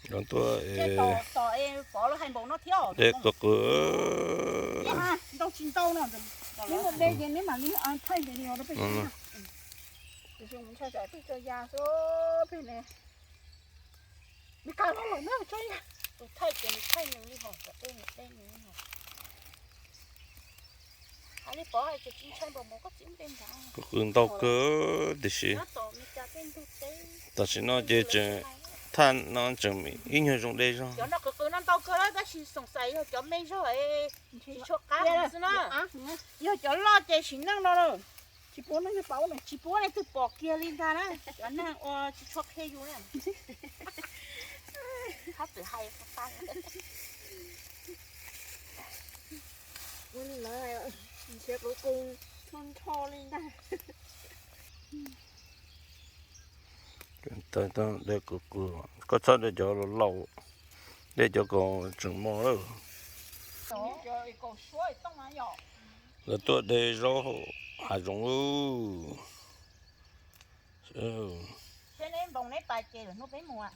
Nrov tuaj es dej qw qw. Qw qw ntau kawg tiam sis tam sim no ces tseem, thaj no tseem ib nyuag zoo dej zog. Cov no qw qw no ntau kawg tab sis xoom xais yog cov me zog tsis tshua qab xwb na. Yog cov loj ces sim neej no lawm. Tsis pub nej, tsis pub nej twg pom kiag li ntag na, cov neeg uas tsis tshua qhia yus na. Hab txwm hais nrhiav qw qw nrho nrho li ntag. Koj txhob de cov laus laus, de cov kom tseem mos lawm. Lawv tuaj de zaub hav zoov. Seb neb npoo neb pais ces lwm hnub peb mus.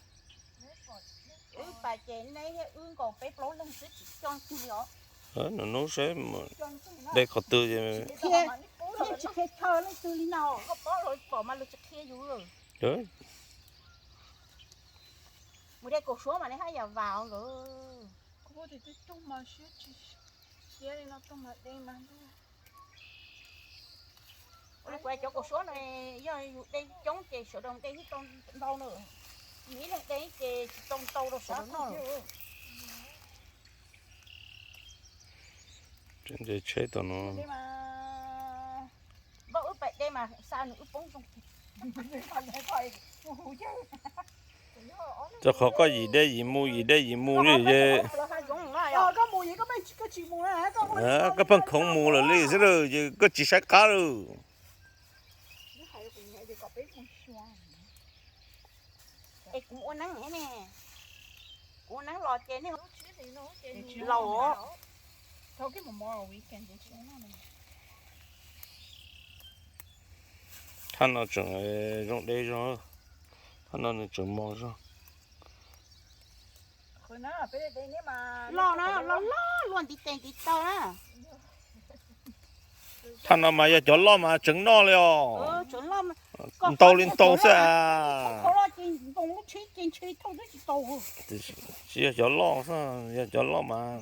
Wb pais ces neb thiab wb nkaus peb plaub leeg xwb tsis coj twg li os. Nws hnub seb de qhov twg. Tsis qhia chaw leej twg li no, koj paub los pom mas luag tsis qhia yus. Mus de kaum suab mas neb haj yam vam nkawd. Kuv tias twb toog mas siab tsis siab li no toog mas de mas ntuj. Ua li kuv cov kaum suab no yog yus de coob ces sawv daws de ib tau ntau na. Yus ib leeg de ces tsis tau ntau rau sawv daws noj. Tseem de tsheb tau no. Npauj wb pais de mas xa nws wb poob zoo. Rau qhov koj yim de yim mus yim de yim mus li ces koj pheej khoov mus lawm li xwb ces koj tsis saib qab lawm. Es kuv ua neeb ne, kuv ua neeb los ces nej laus. Thaj no tseem zoo deb zog, thaj no nws tseem mos zog. Loj na, loj loj luaj ntiv tes ntiv taw na. Thaj no mas yog cov loj mas tseem noj li os. Ntau li ntau xwb as. Tsis yog cov loj xwb, yog cov loj mas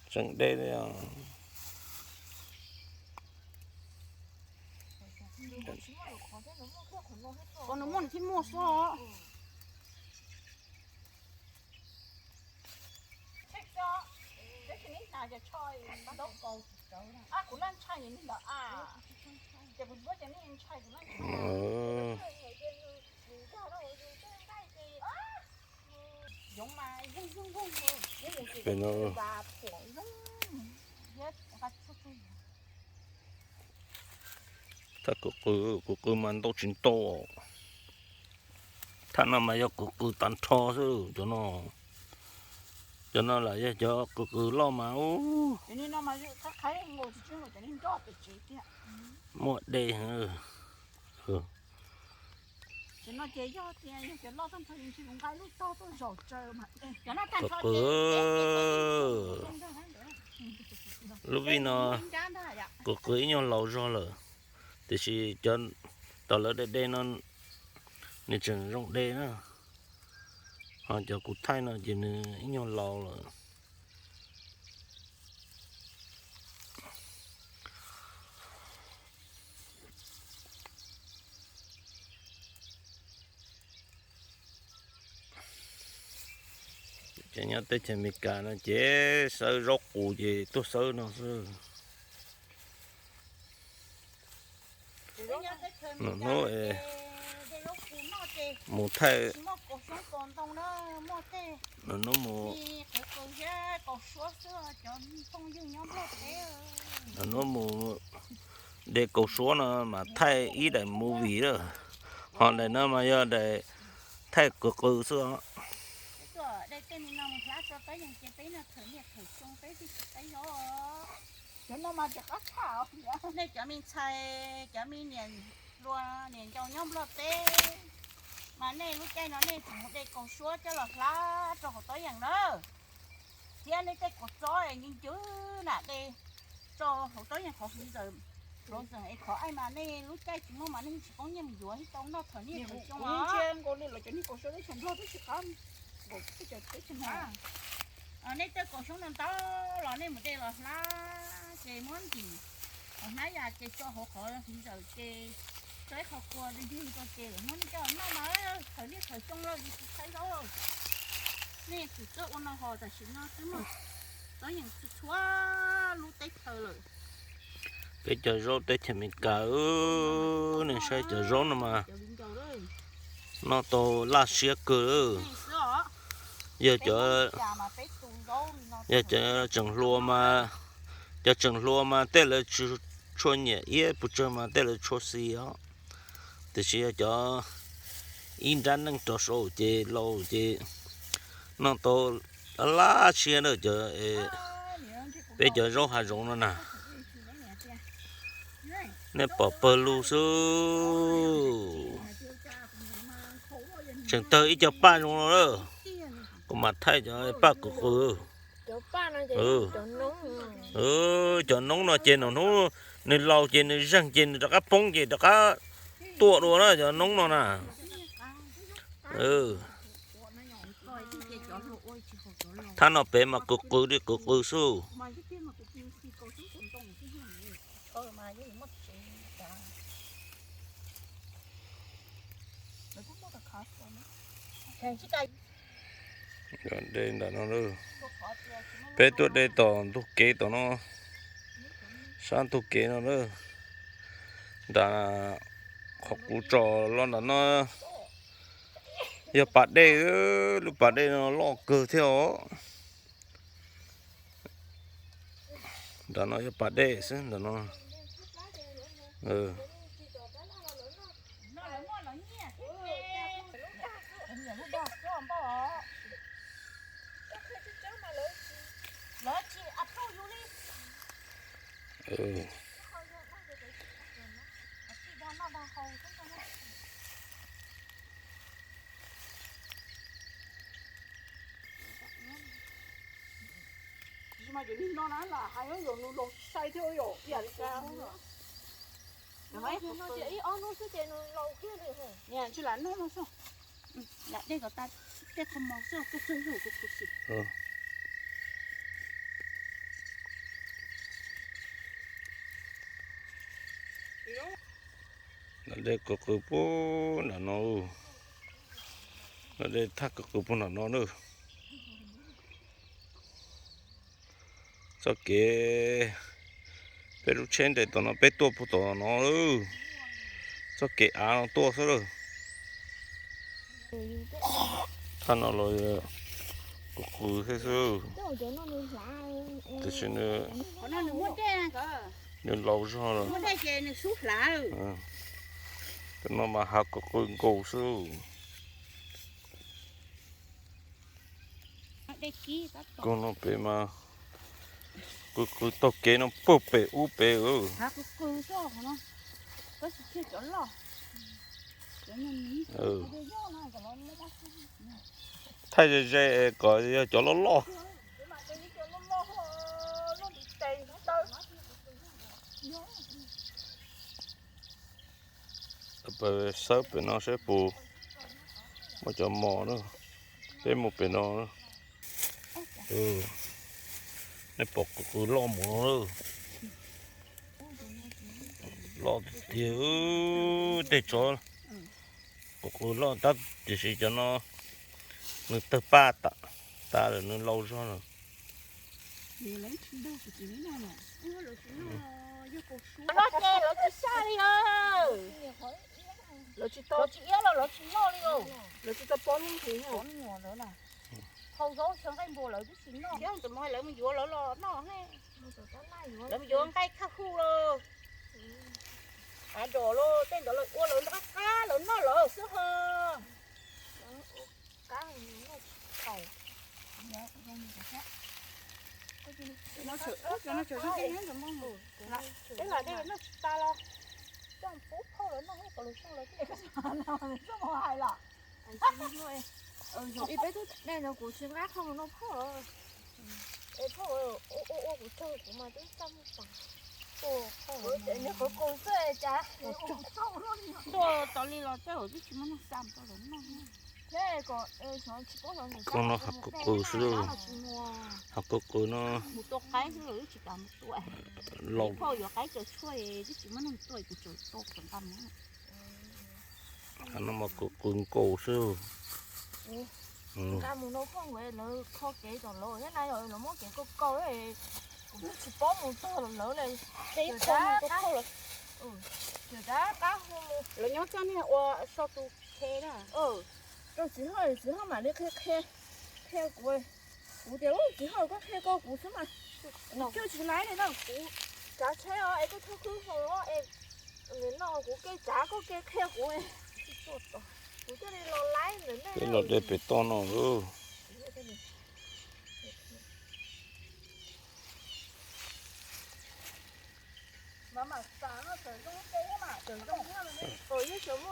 tseem de li os. Qhov nws muaj nws thiaj muaj xwb os. Pem no thaj kaum qw, kaum qw mas ntau tsis ntau. Thaj no mas yog kaum qw tag nrho xwb cov no. Cov no lam yog cov kaum qw loj mas ub, muaj dej. Kaum qw, lub vij no kaum qw ib nyuag laus zog lawm, tiam sis cov tom lawv de de no nws tseem zoo de na. Ho cov kuv thaij no ces nws ib nyuag laus lawm. Ces nyob teb chaws Amelikas no ces xawb zaub qus ces tuaj xawb no xwb. Hnub mus thaij hnub mus, hnub mus de kaum suab no mas thaij ib daim movie lawm, ho daim no mas yog daim thaij kaum qw xwb. Nej cov me ntxhais, cov me niam hluas niam ncau nyob Nplog teb, Mas nej lub caij no nej tseem mus de kaus suab coj los hlab rau hauv tob yees na, thiab nej tej kaus txob es nci ncwb na de rau hauv tob yees qhov freezer, frozen es qhov aim mas nej lub caij tsis muaj mas nej tsis poob nyiaj mus yuav thiab tau noj thaum nej thaum xyoo os. Nej tej kaus xyoob no ntau los nej mus de los hlab ces muab ntim hauv hnab yas ces tso hauv qhov freezer ces tso ib qho kua ncig rau ces muab nej coj noj mas thaum nej thaum xyoo los yus tsis txhawj zaub. Nej tsis txawj ua no ho tam sim no twb muaj tob yees txhua lub teb chaws lawm. Peb cov zaub teb chaws Amelikas, nej saib cov zaub no mas noj tau laj siab kawg. Yog cov, yog cov tseem hluas mas, cov tseem hluas mas tej lawv tshua nyiam iab pes tsawg mas tej lawv tshua xis os. Tiam sis yog cov ib nrab neej rov saud ces laus ces noj tau laj siab na cov, peb cov zaub hav zoov no na. Nej pom pawg lug xwb. Tseem tawg ib co paj zoo no lawm. Kuv mam thaij cov paj kaus qw. Cov noob no ces nws hnub nws laus ces nws zeeg ces nws rov qab poob ces rov qab tuaj dua na cov noob no na. Thab no pem mas kaus qw li kaus qw xwb. Dej ntawm no, peb tuaj de tom ntug kev tom no, sab ntug kev no na. Nram qhov kuv tso los ntawm no yog pas dej, lub pas dej no loj kawg thiab os. Nram no yog pas dej xwb ntawm no. Mas cov niag no na lam hais yuav nws los sai thiab yom, ib yam li cas. Ib ob hnub xwb ces nws laus kiag li. Niam, tsis lam noj no xwb. Lam dej kom tas tej qho mos xwb, koj txog yog kuv khuv xim. Lam dej kaus qw puag nram no, lam dej thaj kaus qw puag nram no na. Txoj kev, peb lub tsheb nres tom no peb tuaj puag tom no, txoj kev av no tuaj xwb lawm. Thaj no los kaus qw thiab xwb, tiam sis nws laus zog lawm. Cov no mas hav kaus qw nkaus xwb. Koog no pem mas, qw qw taug kev no puag pem ub pem. Thaij ze ze kom yog cov loj loj. Peb xawb pem no saib puas muaj cov mos na. Peb mus pem no. Nej pom kaus qw loj mus no. Loj tiag tiag, tej tsov kaus qw loj tab tiam sis cov no nws tawg paj tas lawm, nws laus zog lawm. No ces lawv tsis saj li os. Lawv tsis tau, tsis iab los lawv tsis noj li os. Lawv tsis tau pob lub ntxwv no. Hau zaub xyaw nqaij npua lawv twb tsis noj. Tus mo lawv mus yuav lawv los noj ne. Lawv mus yuav nqaij khaj hu los. Av dom los tej ntawd lawv ua lawv noj qab qab lawv noj lawv xwb ho. Peb los dej noj tsis tas los coj pub phauj lawv noj ib kom lus xyoo lawv thiaj mus hais los. Ib peb tug dej no kuv tsis nqa qhov mus no phauj. Es phauj, ua ua kuv tsaug kuv mas twb txaj muag tas. Qhov qus xwb cas. Tuaj tau li los tej zaum twb tsis muaj neeg xa tau los noj. Thiab kom tsis paub xyov nws xa no qhov qus xwb lauj. Qhov qus qus no mus tua qaib xwb los twb tsis kam mus tua. Laus phauj yuav qaib cov tshuaj twb tsis muaj neeg tua kuv tseem tua kom nqa mus. Qhov no mas qus qus nkaus xwb. Nqa mus no phauj, lawv kho kev tom lawv thiab na, yog lawv muab kev kaus kaus, kuv twb tsis paub mus txog lawv li. Lawv nyob txoj niag ua so tus qhe na. Rau txiv Hawj, txiv Hawj mam li qhia, qhia kuv. Kuv tias, txiv Hawj, koj qhia koj kuv xwb mas. Kuv coj tsis laib li na, kuv tsav tsheb os es koj txhob khwb hau es nws no kuv kev tsav koj kev qhia kuv. Kuv thiaj li los laib ntawm nej. Los de pem toj no.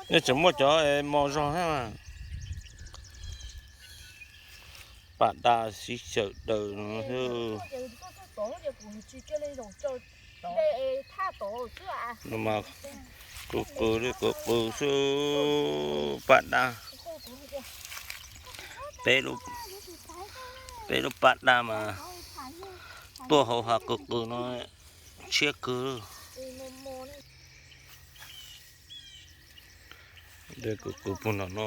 Yeej tseem muaj cov mos zog thiab mas. Pam da siv xyaw daws no xwb. No mas qws qws li qws qws xwb, pam da. Peb lub pam da mas tuaj hauv hav qws qws no tshiab kawg. De qws qws puag nram no.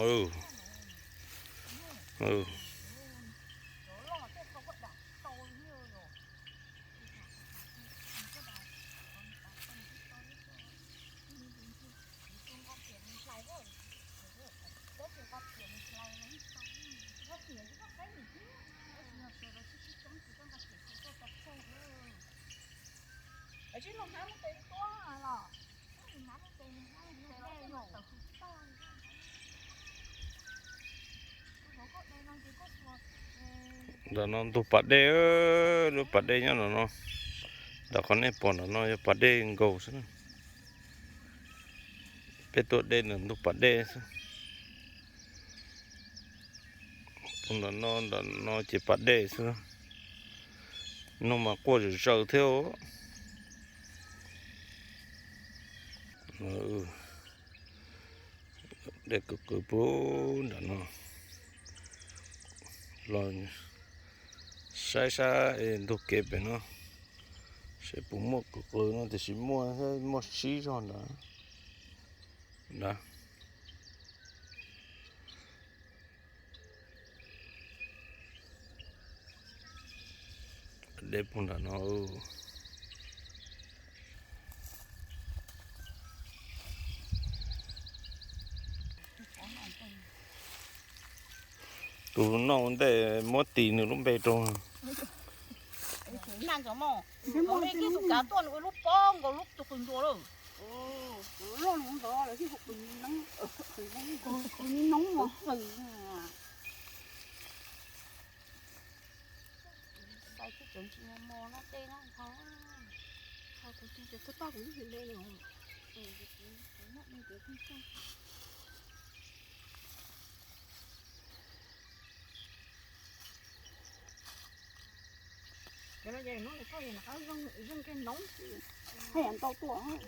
Ntawm no ntug pas dej, lub pas dej nyob ntawm no. Ntawm qhov nej pom ntawm no yog pas dej nkaus xwb. Peb tuaj de ntawm ntug pas dej xwb. Ntawm no, ntawm no ces pas dej xwb. No mas quaj zom zaws thiab. Dej qws qws puag nram no. Los saib saib ntug kev pem no, seb puas muaj qws qws no, tiam sis muaj, muaj sib zog ntawd. Dej puag nram no. Tus noj ua ntej muab tis nws lub npe rau. Tus kav tuaj nws ua lub pob nkaus lub tus qws ntuas lawm. Cov no ces hnub no koj yeej nqa zoo, zoo kiag noov xwb, haj yam ntau tuaj.